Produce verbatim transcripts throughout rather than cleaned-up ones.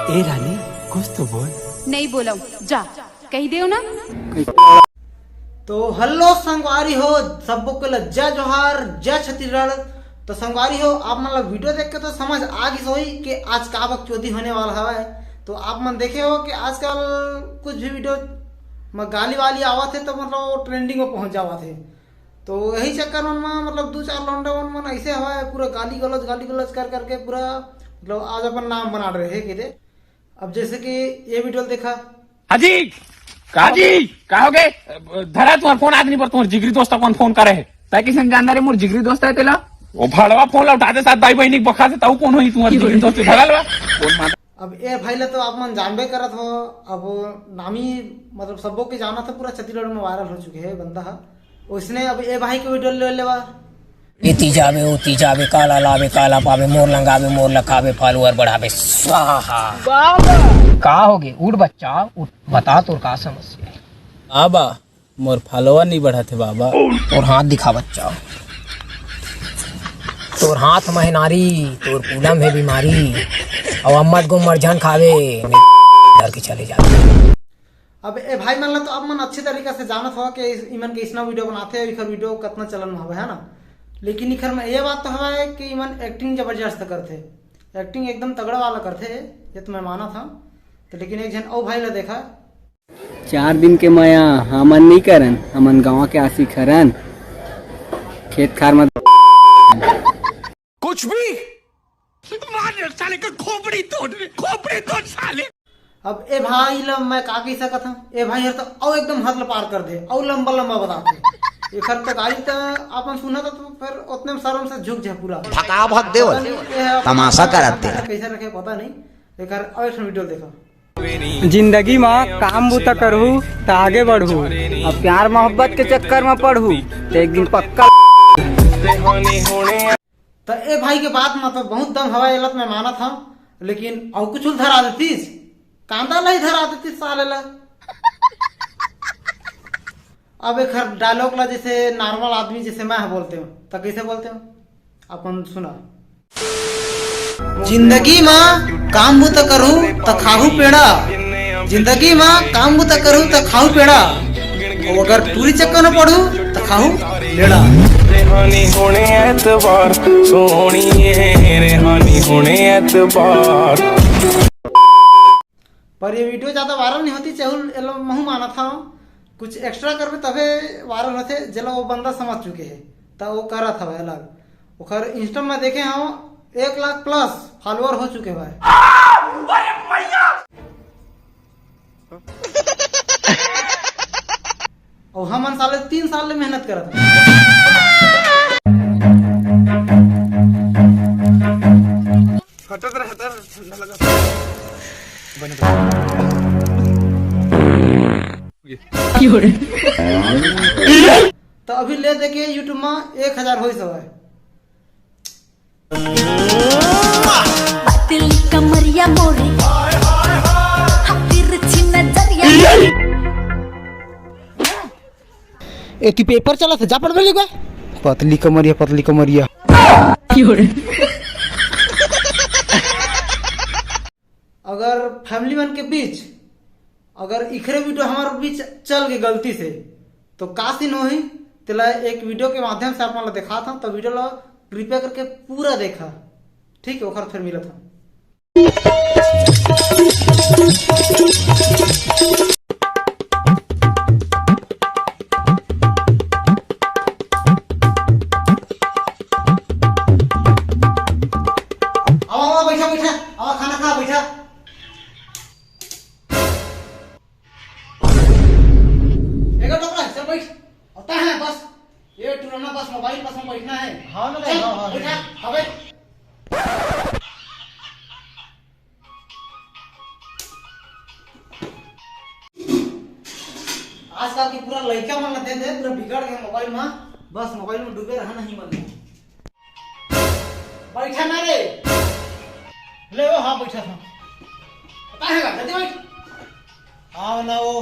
ए रानी, कुछ तो बोल। नहीं बोलव, जा, कहि देव ना। तो हेलो संगवारी हो, सबो के ल जय जोहार, जय छत्तीसगढ़। तो संगवारी हो, आप मन ला वीडियो देख के तो समझ आ गिस होही कि आज का बकचोदी होने वाला हवय। तो आप मन देखे हो कि आजकल कुछ भी वीडियो म गाली वाली आवत हे तो मतलब वो ट्रेंडिंग में पहुंच जावत हे। तो यही चक्कर मन म मतलब दू चार लौंडा मन मन ऐसे हवय, पूरा गाली गलौज, गाली गलौज कर करके पूरा मतलब आज अपन नाम बना रहे हे किते। अब जैसे कि ये वीडियो देखा। हाजी, काजी, का हो गए? धरा तुम्हार फोन, आदमी पर तुम्हार जिगरी दोस्त अपन फोन करे है। तै किसन जानदार है मोर जिगरी दोस्त है तेला? वो भड़वा फोन ला उठा दे, साथ भाई बहनी बखा से ताऊ कौन होई तुम्हार जिगरी दोस्त? धरा लवा। फोन मार। अब ए भाई ला तो आप मन जानबे करत हो, अब नामी मतलब सबो के जानत हो पूरा छत्तीसगढ़ में वायरल हो चुके हैं बंदा हा। उसने अब ए भाई के वीडियो ले लेवा। एती जाबे, ओती जाबे, काला लाबे, काला पाबे, मोर लंगाबे, मोर लखाबे, फॉलोअर बढ़ाबे, स्वाहा। का होगे? उठ बच्चा, उठ, बता तोर का समस्या हे? बाबा, मोर फॉलोअर नहीं बढ़त हे बाबा। तोर हाथ दिखा बच्चा। तोर हाथ म हे नारी, तोर पूलम हे बीमारी, अउ अम्मट गुम्मट झन खावे, डर के चले जाबे। अब ए भाई मन ला तो आप मन अच्छे तरीका से जानत हो कि इस, इमन के इसना वीडियो बनाथे, इखर वीडियो कतना चलन में हवे, है ना। लेकिन इखर में ये बात तो हवे कि इमन एक्टिंग जबरदस्त करथे, एक्टिंग एकदम तगड़ा वाला करथे, ये तो मैं मानत हूँ। तो लेकिन एक झन अउ भाई ला देखा। चार दिन के मया हमन नहीं करन, हमन गाँव के आशिक हरन, खेत खार में। कुछ भी मार साले का खोपड़ी तोड़, खोपड़ी तोड़ साले। अब ए भाई ल मैं का कहि सकत हंव, ए भाई हर तो अउ एकदम हद ल पार कर दे, अउ लंबा लंबा बताथे। एखर तो गाली त अपन सुनत तो फिर ओतने में शर्म से झुक जाए पूरा। भका भक देवल, पता नहीं ए ह तमाशा अपन करत ते। कैसे रखे पता नहीं। एखर अउ एक ठन वीडियो देखा। जिंदगी म काम बूता करहू त आगे बढ़हू, अब प्यार मोहब्बत के चक्कर म पड़हू त एक दिन पक्का। त ए भाई के बात म तो बहुत दम हवय, एला त मैं मानत हंव, लेकिन अउ कुछ धरा देतिस, कांदा ला ही धरा देतिस साले ला। अब एखर डायलॉग ला जैसे नॉर्मल आदमी जैसे मैं ह बोलते हंव, त कैसे बोलते हंव, अपन सुना। जिंदगी म काम बूता करहू त खाहू पेड़ा, जिंदगी म काम बूता करहू त खाहू पेड़ा, अउ अगर टूरी चक्कर में पड़हू त खाहू लेड़ा। रेहानी होणे ऐतबार, सोहणिए, रेहानी होणे ऐतबार। पर ये वीडियो ज्यादा वायरल नहीं होती, चहुल एलो महू मानत हंव। कुछ एक्स्ट्रा करबे तभे वायरल होथे, जेला वो बंदा समझ चुके हे, त वो करत हवय अलग। ओखर इंस्टा में देखे हंव, एक लाख प्लस फॉलोअर हो चुके हवय। अउ हमन साले तीन साल ले मेहनत करत हन। हटत रह, हटत रह, ठंडा लगा। त अभी ले देके YouTube में एक हजार होइस हवय। पतली कमरिया मोरी, हा तिरछी नजरिया मोरी। एती पेपर चलत हे, जा पढ़बे लिखबे। पतली कमरिया, पतली कमरिया। अगर फैमिली मन के बीच अगर इखरे वीडियो हमारे बीच चल गए गलती से, तो का सीन होही, तेला एक वीडियो के माध्यम से आप मन ला देखात हंव, तो वीडियो ला कृपया करके पूरा देखा, ठीक है? ओखर फिर मिलत हंव। आवा, आवा, बैठा, बैठा, आवा, खाना खा, बैठा। एगो टोकरा, चल बैठ। होता है बस, ये टुराना बस मोबाइल बस में बैठना है। हाँ ना, चल, हाँ, हाँ, बैठा, हाँ। हाँ, बैठ। आजकल के पूरा लइका मन ला दे दे, पूरा बिगड़ गए मोबाइल में, बस मोबाइल में डूबे रहना ही मन है। बैठा ना रे। ले वो, हाँ, बैठा था। पता है ना, जल्दी बैठ। आओ ना वो।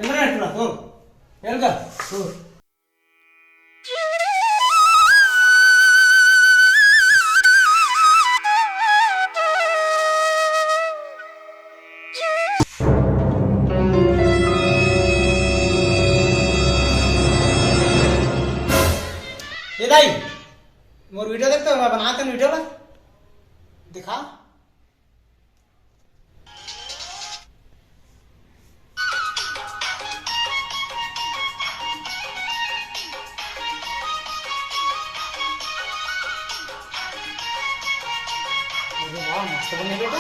चल रे टुरा, हो। चल का? हो। ए दाई, मोर video देख तो, मैं बनात हँव video ला। दिखा। अरे वाह, मस्त बने बेटा।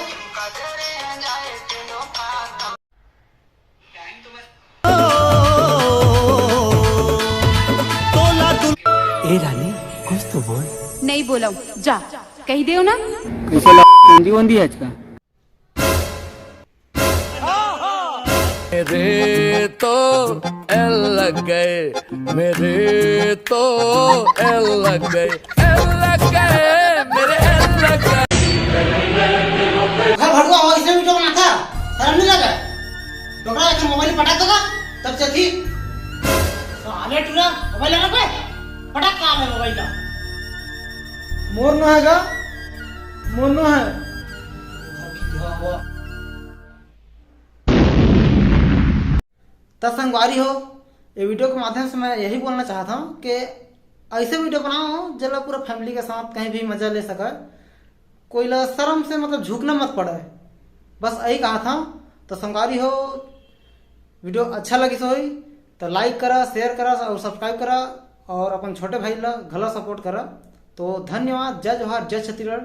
ए रानी, कुछ तो बोल। नहीं बोला, जा, कह दे ना। कैसे ला-, चंदी वंदी है आज का? मेरे तो एल लग गए, मेरे तो एल लग गए, एल लग गए, मेरे एल लग गए। घर भड़ुआ हो, इसमें video बनाता, शर्म नहीं लगा? डोकरा लेके मोबाइल पटा देगा, तब चलती। साले टुरा, मोबाइल लेना पे, पटा कहाँ है मोबाइल का? मोर नो है गा, मोर नो है। त संगवारी हो, ये video के माध्यम से मैं यही बोलना चाहत हँव कि ऐसे video बनाओ, जेला पूरा family के साथ कहीं भी मजा ले सके, कोई ला शर्म से मतलब झुकना मत पड़े, बस यही कहा था। तो संगवारी हो, video अच्छा लगिस होही तो like करा, share करा और subscribe करा और अपन छोटे भाई ला घला support करा। तो धन्यवाद, जय जोहार, जय छत्तीसगढ़।